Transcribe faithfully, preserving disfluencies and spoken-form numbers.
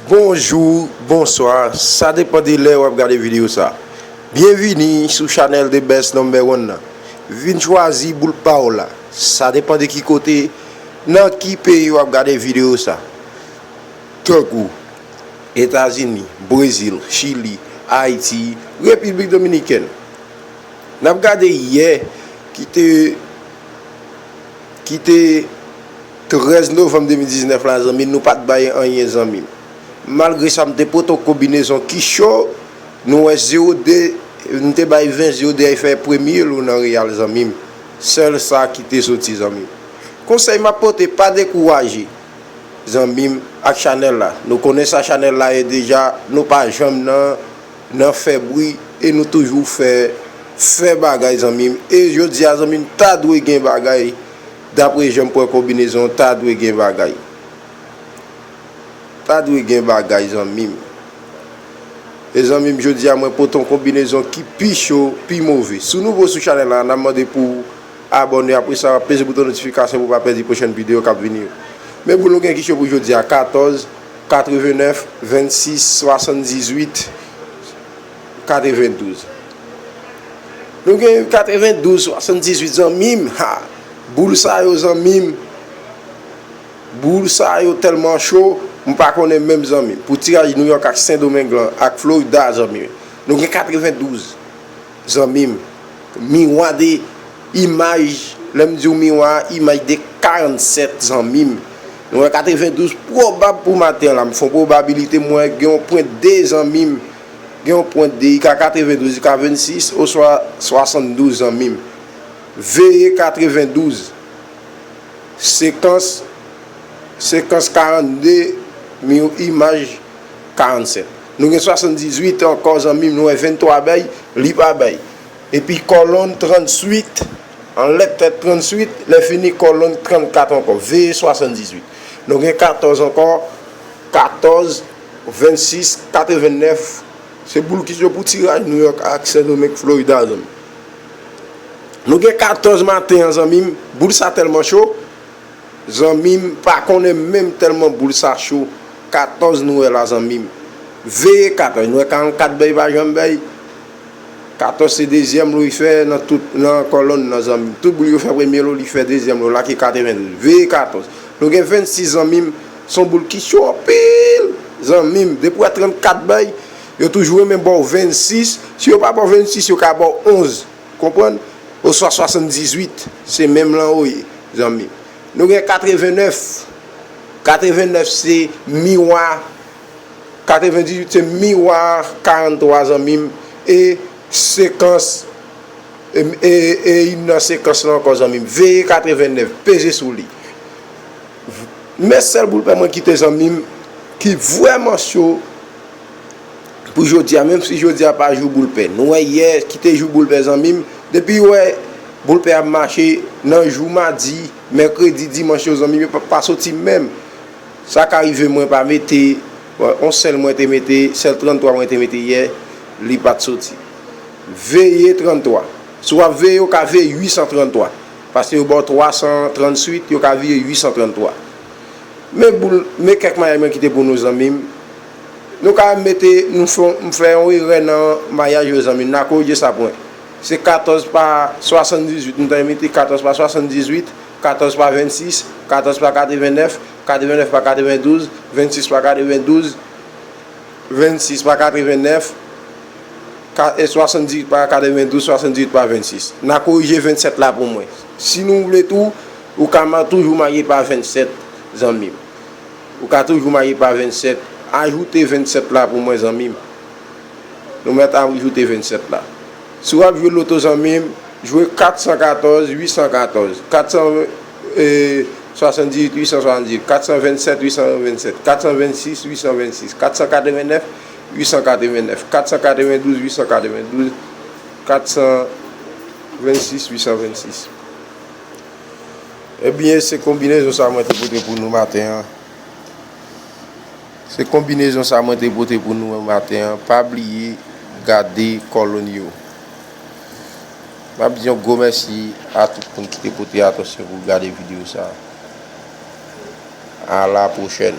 Bonjou, bonswa, sa depann de lè w ap gade videyo sa. Byenvini sou chanèl The Best Number One nan. Vin chwazi boul pa w la. Sa depann de ki kote, nan ki peyi w ap gade videyo sa. Tankou Etazini, Brezil, Chili, Ayiti, Repiblik Dominikèn. N ap gade yè ki te ki te trèz novanm de mil diznèf la, zanmi, nou pa t bay anyen, zanmi m. Malgre sa, m te pote yon konbinezon ki cho, nou wè zewo de, m te bay ven zewo de a fè premye lo nan Real, zanmi m. Sèl sa ki te soti, zanmi m. Konsèy m ap pote, pa dekouraje, zanmi m, ak chanèl la. Nou konnen sa chanèl la ye deja, nou pa janm nan, nan fè bri e nou toujou fè, fè bagay, zanmi m. E jodi a, zanmi m, ta dwe gen bagay. Dapre jan m pran konbinezon, ta dwe gen bagay. Ta dwe gen bagay, zanmi m. E zanmi m, jodi a, mwen pote yon konbinezon ki pi cho, pi move. Si w nouvo sou chanèl la, n ap mande pou w abòne. Apre sa, peze bouton notifikasyon pou w pa pèdi pwochèn videyo k ap vini yo. Men boul nou gen ki cho pou jodi a, katòz, katrevennèf, vennsis, swasanndizuit, katrevendouz. Nou gen katrevendouz, swasanndizuit, zanmi m. Ha! Boul sa yo, zanmi m. Boul sa yo tèlman cho, m pa konnen menm, zanmi m. Pou tiraj New York ak Sendomeng lan, ak Florida, zanmi m. Nou gen katrevendouz, zanmi m. Miwa de imaj, lè m di w miwa, imaj de karannsèt, zanmi m. Nou wè katrevendouz pwobab pou maten an la. M fè yon pwobabilite, m wè gen yon pwent de, zanmi m. Gen yon pwent de, li ka katrevendouz, li ka vennsis, oswa swasanndouz, zanmi m. Veye katrevendouz. Sekans, sekans karannde, mi-, imaj karannsèt. Nou gen swasanndizuit ankò, zanmi m, nou wè venntwa bay, li pa bay. Epi kòlonn trantuit, anlè tèt trantuit, lè fini kòlonn trannkat ankò. Veye swasanndizuit. Nou gen katòz ankò, katòz, vennsis, katrevennèf. Se boul ki cho pou tiraj New York ak Sendomeng, Florida, zanmi. Nou gen katòz maten an, zanmi m. Boul sa tèlman cho. Zanmi m, pa konnen menm tèlman boul sa cho. Katòz nou wè la, zanmi m. Veye katòz. Nou wè karannkat bay pa janm bay. Katòz se dezyèm lo li fè nan tout, nan kòlonn nan, zanmi m. Tout boul yo fè premye lo, li fè dezyèm lo la ki katrevendouz. Veye katòz. Nou gen vennsis, zanmi m. Se yon boul ki cho anpil, zanmi m. Depi w wè trannkat bay, yo toujou renmen ba w vennsis. Si yo pa ba w vennsis, yo ka ba w onz. Konprann? Oswa swasanndizuit, se menm lan yo ye, zanmi m. Nou gen katrevennèf. Katrevennèf se miwa. Katrevendizuit se miwa karantwa, zanmi m. E sekans, e, e, e youn nan sekans lan ankò, zanmi m. Veye katrevennèf, peze sou li. Men sèl boul pè mwen kite, zanmi m, ki vrèman cho pou jodi a, menm si jodi a pa jou boul pè. Nou wè yè ki te jou boul pè, zanmi m. Depi w wè boul pè ap mache nan jou madi, mèkredi, dimanch yo, zanmi m, yo pa, pa soti menm. Sa ka rive mwen pa mete, bon, yon sèl mwen te mete, sèl tranntwa mwen te mete yè, li pa t soti. Veye tranntwa. Si w ap veye, ou ka veye uitsantrannntwa. Paske yo ba w twasantranntuit, yo ka veye uitsantrannntwa. Men boul, men kèk mayaj mwen kite pou nou, zanmi m. Nou ka mete, nou fè, m fè yon erè nan mayaj yo, zanmi m. N a korije sa pou mwen. Se katòz pa swasanndizuit, m ta mete katòz pa swasanndizuit, katòz pa vennsis, katòz pa katrevennèf, katrevennèf pa katrevendouz, vennsis pa katrevendouz, vennsis pa katrevennèf, ka-, e swasanndizuit pa katrevendouz, swasanndizuit pa vennsis. N a korije vennsèt la pou mwen. Si nou vle tou, ou ka ma-, toujou marye pa vennsèt, zanmi m. Ou ka toujou marye pa vennsèt. Ajoute vennsèt la pou mwen, zanmi m. Nou mèt ajoute vennsèt la. Si w ap jwe loto, zanmi m, jwe katsankatòz uitsankatòz, katsan, e, swasanndizuit uitsanswasanndizuit, katsanvennsèt uitsanvennsèt, katsanvennsis uitsanvennsis, katsankatrevennèf uitsankatrevennèf, katsankatrevendouz uitsankatrevenndouz, katsanvennsis uitsanvennsis. Ebyen, se konbinezon sa mwen te pote pou nou maten an. Se konbinezon sa mwen te pote pou nou maten an. Pa bliye gade kòlonn yo. M ap di yon gwo mèsi a tout moun ki te pote atansyon pou gade videyo sa. A la pwochèn.